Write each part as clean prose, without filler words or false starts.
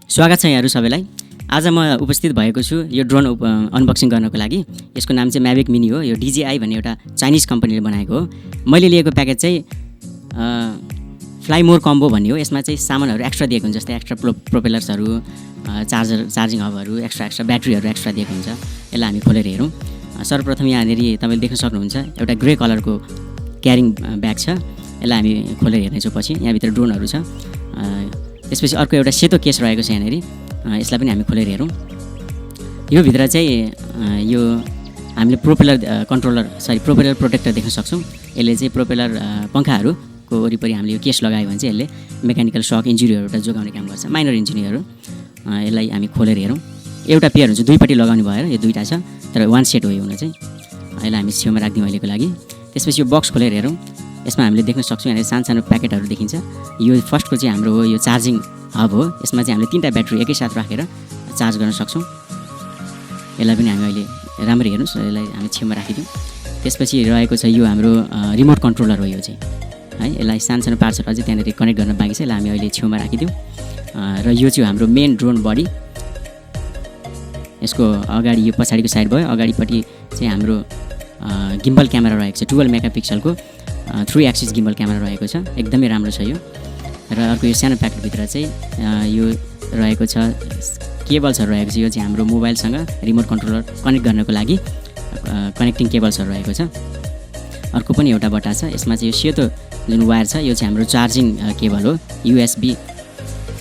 स्वागत छ यहाँहरु सबैलाई। आज म उपस्थित भएको छु यो ड्रोन अनबक्सिङ गर्नको लागि। यसको नाम चाहिँ म्याभिक मिनी हो। यो DJI भन्ने एउटा चाइनिज कम्पनीले बनाएको हो। मैले लिएको प्याकेज चाहिँ फ्लाइ मोर कम्बो भन्ने हो। यसमा चाहिँ सामानहरु एक्स्ट्रा दिएको हुन्छ, जस्तै एक्स्ट्रा प्रोपेलर्सहरु, चार्जिङ हबहरु, एक्स्ट्रा ब्याट्रीहरु एक्स्ट्रा दिएको हुन्छ। यसलाई हामी खोलेर हेरौँ। सर्वप्रथम यहाँनेरि तपाईले देख्न सक्नुहुन्छ एउटा ग्रे कलरको क्यारिङ ब्याग छ। यसलाई हामी खोलेर हेर्नेछौँ पछि। यहाँ भित्र ड्रोनहरु छ। त्यसपछि अर्को एउटा सेतो केस रहेको छ यहाँनेरि। यसलाई पनि हामी खोलेर हेरौँ। यो भित्र चाहिँ यो हामीले प्रोपेलर प्रोटेक्टर देख्न सक्छौँ। यसले चाहिँ प्रोपेलर पंखाहरूको वरिपरि हामीले यो केस लगायो भने चाहिँ यसले मेकानिकल सक इन्जुरीहरुबाट जोगाउने काम गर्छ, माइनर इन्जुरीहरु। यसलाई हामी खोलेर हेरौँ। एउटा पेयर हुन्छ, दुईपट्टि लगाउने भएर यो दुईटा छ, तर वान सेट हो यो हुन चाहिँ। यसलाई हामी छेउमा राख्दियौँ अहिलेको लागि। त्यसपछि यो बक्स खोलेर हेरौँ। यसमा हामीले देख्न सक्छौँ यहाँ सानो प्याकेटहरु देखिन्छ। यो फर्स्टको चाहिँ हाम्रो हो, यो चार्जिङ हब हो। यसमा चाहिँ हामीले तीनटा ब्याट्री एकैसाथ राखेर चार्ज गर्न सक्छौँ। यसलाई पनि हामी अहिले राम्ररी हेर्नुस्, यसलाई हामी छेउमा राखिदियौँ। त्यसपछि रहेको छ यो हाम्रो रिमोट कन्ट्रोलर हो यो चाहिँ, है। यसलाई सानो पार्ट्सहरु अझै त्यहाँनेरि कनेक्ट गर्न बाँकी छ। यसलाई हामी अहिले छेउमा राखिदियौँ। र यो चाहिँ हाम्रो मेन ड्रोन बडी। यसको अगाडि यो पछाडिको साइड भयो। अगाडिपट्टि चाहिँ हाम्रो गिम्बल क्यामेरा रहेको छ, 12 मेगापिक्सलको 3 एक्सिस गिम्बल क्यामेरा रहेको छ। एकदमै राम्रो छ यो। र अर्को यो सानो प्याकेटभित्र चाहिँ यो रहेको छ केबल्सहरु रहेको छ। यो चाहिँ हाम्रो मोबाइलसँग रिमोट कन्ट्रोलर कनेक्ट गर्नको लागि कनेक्टिङ केबल्सहरु रहेको छ। अर्को पनि एउटा बटा छ। यसमा चाहिँ यो सेतो जुन वायर छ यो चाहिँ हाम्रो चार्जिङ केबल हो, USB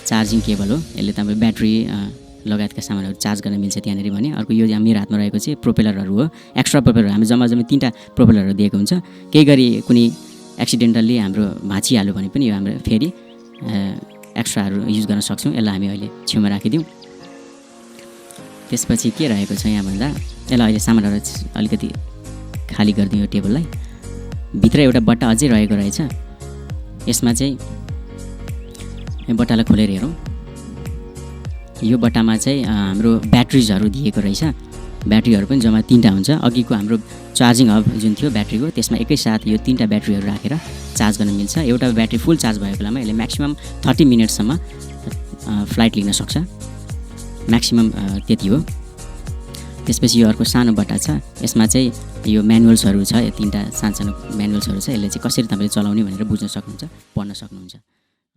चार्जिङ केबल हो। यसले तपाईँ ब्याट्री लगायतका सामानहरु चार्ज गर्न मिल्छ त्यहाँनेरि भने। अर्को यो मेरो हातमा रहेको चाहिँ प्रोपेलरहरु हो। एक्स्ट्रा प्रोपेलर हामी जम्मा 3टा प्रोपेलरहरु दिएको हुन्छ। केही गरी कुनै एक्सिडेन्टली हाम्रो भाँचिहाल्यो भने पनि यो हाम्रो फेरि एक्स्ट्राहरु युज गर्न सक्छौँ। यसलाई हामी अहिले छेउमा राखिदियौँ। त्यसपछि के रहेको छ यहाँ भन्दा, यसलाई अहिले सामानहरु अलिकति खाली गरिदिउँ यो टेबललाई। भित्र एउटा बट्टा अझै रहेको रहेछ। यसमा चाहिँ यो बट्टालाई खोलेर हेरौँ। यो बट्टामा चाहिँ हाम्रो ब्याट्रिजहरु दिएको रहेछ। ब्याट्रीहरु पनि जम्मा 3टा हुन्छ। अघिको हाम्रो चार्जिङ हब जुन थियो ब्याट्रीको, त्यसमा एकैसाथ यो 3टा ब्याट्रीहरु राखेर चार्ज गर्न मिल्छ। एउटा ब्याट्री फुल चार्ज भएको बेलामा यसले म्याक्सिमम 30 मिनेटसम्म फ्लाइट लिन सक्छ। म्याक्सिमम त्यति हो। त्यसपछि यो अर्को सानो बट्टा छ। यसमा चाहिँ यो म्यानुअल्सहरु छ। यो 3टा सानो म्यानुअल्सहरु छ। यसले चाहिँ कसरी तपाईले चलाउने भनेर बुझ्न सक्नुहुन्छ, पढ्न सक्नुहुन्छ।